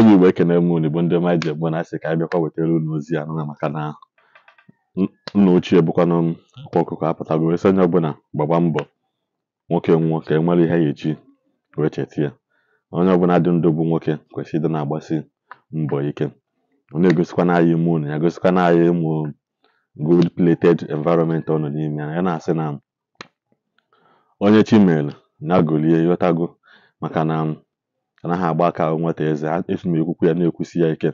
Igbo Igbo ekene m unu Igbo ndị ọma ji egbo na asị ka anyị bịakwa wetara unu ozi a nụna maka na nna ochie bụkwanụ m Akwa Ọkụkọ apụtago wee sị onye ọbụla gbaba mbọ nwoke nwụọ ka e nwere ihe ya eji wee cheta ya. Onye ọbụla dị ndụ bụ nwoke kwesịrị ịdị na-agbasi mbọ ike. Ọ na-egosikwa na anyị ime unu ya gosikwa na anyị ụmụ gold plated environment ọ nọ n'ime ya. Ya na-asị na onye chi mere na golie ịghọtago maka na anaghị agba aka nweta eze. Esi m ekwukwu ya na-ekwusi ya ike.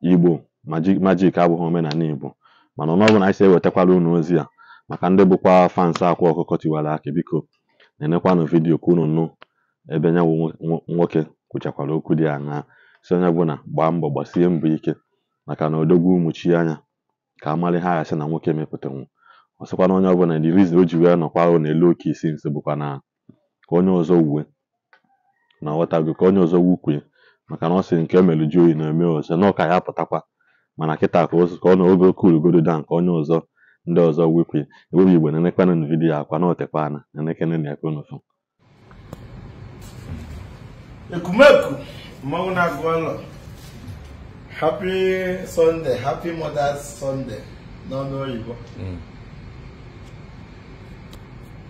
Igbo majik abụghị omenala Igbo, mana ọnụ ọbụla anyị si ewetakwara unu ozi a maka ndị bụkwa fans Akwa Ọkụkọ Tiwara Akị, biko na-enekwanụ vidiyo ka unu nụ ebe nya bụ nwoke kwuchakwara okwu dị aṅaa, si onye ọbụla gbaa mbọ gbasie mbọ ike maka na odogwu ụmụchi anya ka amara ihe agha sị na nwoke mepụtanwu. Ọ sịkwa na onye ọbụla the reason o ji wee nọkwa n'elu oke isi nso bụkwa na ka onye ọzọ wuwe na ọghọtago ka onye ọzọ wukwue, maka na ọ sị nke emelu ji oyi na-eme ọzọ na ọka ya apụtakwa, mana kịta ka ọ na oge cool down ka onye ọzọ ndị ọzọ wukwe. Igbo Igbo na-enekwanụ vidiyo akwa na otekwana na-enekene na ya unu fụ. Ekumeku mmanwụ na-agụ ụlọ. Happy Sunday, happy Mother's Sunday n'ọnụ oyibo.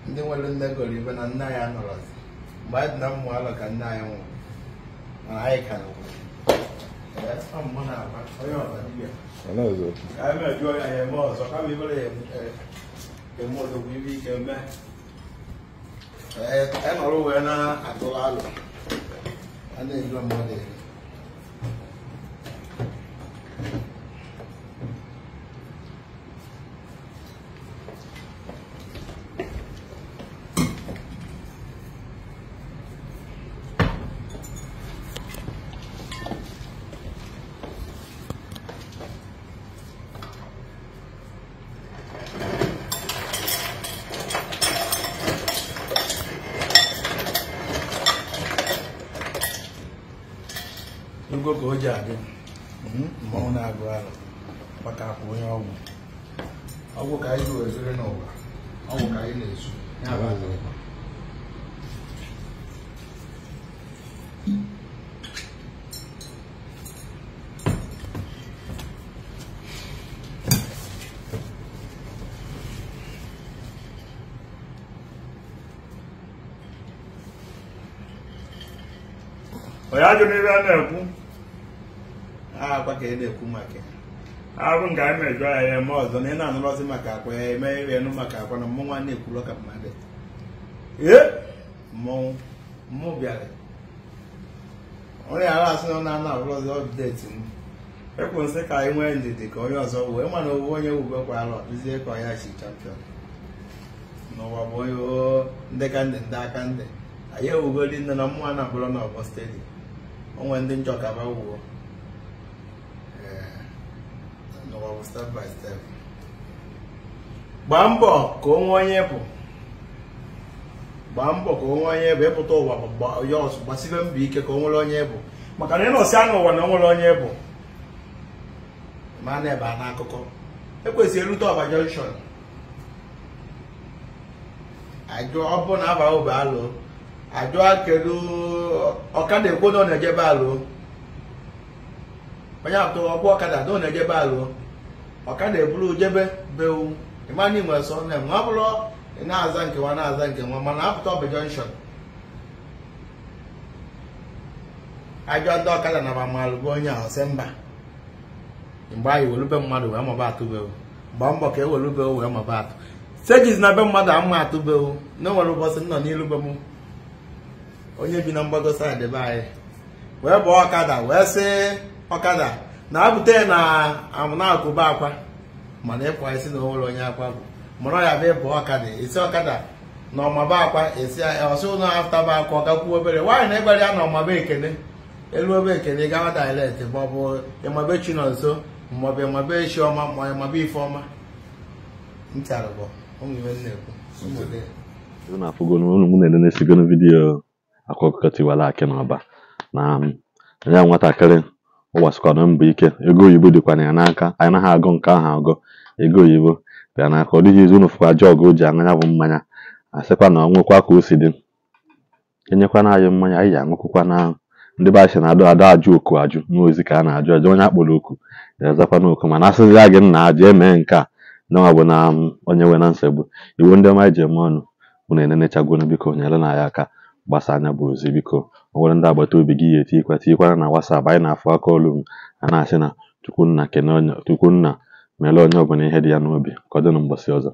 Ndị nwere nne goro ibe na nna ya nọrọzi mgbe anyị dị na mmụ alọ ka nna anyị nwụrụ, mana anyị ka nọkwa. Mụ na-agba onye ọba dibịa ka anyị mejụọ ya ya eme ọzọ kama ibere ya eme odogwu ibe ike mee e nọrọ wee na-atụrụ alụ a na-eju mmadụ eri. Ugo ka o ji adị mmanwụ na-agụ alụ maka akwa onye ọgwụ. Ọgwụ ka anyị weziri n'ụwa, ọgwụ ka anyị na-ezu. Onye ajụ n'ibe a na-ekwu akwa ka ị na-ekwu maka arụ nke anyị mejụọ ya ya eme ọzọ na ị na-anụrọzi maka akwa ya eme ire nụ maka akwa na mmọnwụ a na-ekwuru ka mmadụ ee mmọnwụ mmụ bịara onye ara asị na ọ na-ana abụrọzi ọpdeti m ekwu nsị ka anyị nwee ndidi ka onye ọzọ wuo ịma na owu onye wubekwa alọ duzie ka onye chi champion n'ụwa bụ onye ndị ka ndị ndị aka ndị anyị ewugoli nne na mmụọ na-abụrọ na ọgbọ stedi onwe ndị njọ ka ba wuo n'ụwa bụ step by step. Gbaa mbọ ka onwe onye bụ, gbaa mbọ ka onwe onye bụ, ịpụta ụwa bụ ya ọsụ gbasibe mbọ ike ka o nwere onye bụ, maka na ịnọsị anya ụwa na o nwere onye bụ ma na-ebe a n'akụkọ ekwesịrị erute Ọba Junction ajụ ọ bụ na aba obe alụ ajụ kedu ọkada ekwo na ọ na-ejebe alụ onye atụ ọkwụ ọkada na ọ na-ejebe alụ ọkada eburu jebe bewu ịmana inwe sọ na nwa bụrụ ị na-aza nke nwa na-aza nke nwa mana apụta Ọba Junction ajọ ndị ọkada na mamalụ bụ onye ahụ sị mba mgbe anyị welube mmadụ wee maba atụbewu gbaa mbọ ka e welubewu wee maba atụ sejiz na be mmadụ ama atụbewu na o nwere ụbọchị m nọ n'ilu be m onye bi na mgbago saịdị be anyị wee bụọ ọkada wee sị ọkada na-abute na amụnakụba akwa mana ịkwa isi na onwere onye akwa bụ mụrụ ya bụ ịbụ ọkada esi ọkada na ọmaba akwa esi ọsị ụlọ aftaba akwa ọ gakwuo obere nwaanyị na ịgbara ya na ọmaba ekene elu obe ekene gawa dailet maọbụ ịmabe chi nọ nso maọbụ ịmabe chiọma ma ịmabe ifeọma ntị arụbọ ụmụ ibe na-ekwu. Unu afụgonu unu mụ na-enesigonu vidiyo Akwa Ọkụkọ Tiwara Akị n'Ọba na ya nwatakịrị ọ gbasikwana mbọ ike, ego oyibo dịkwana ya n'aka, anyị anaghị agụ nke ahụ agụ, ego oyibo bịa n'aka ọ dịghị izu unu fụkwa jọg o ji aṅụ ya bụ mmanya asịkwa na ọ nwekwa ka o si dị enyekwana anyị mmanya anyị ya aṅụkwụkwa na Ndị be anyị sị na adụ ada ajụ oku ajụ n'ozi ka a na-ajụ ajụ onye akpọrọ oku ya-azakwa n'oku, mana asịzịa gị nna jee mee nke a nọnwa bụ na onye nwe na nsogbu. Igbo ndị ọma ji eme ọnụ, unu enenechagonu, biko nyere na ya aka gbasa anya bụ ozi. Biko, o nwere ndị agbata obi gị ya etikwa tinyekwara na WhatsApp. Anyị na-afụ aka olu m a na-asị na Chukwunna kene onye, Chukwunna mere onye ọbụla ihe dị ya n'obi. Ka ọ dị na mbọsị ọzọ.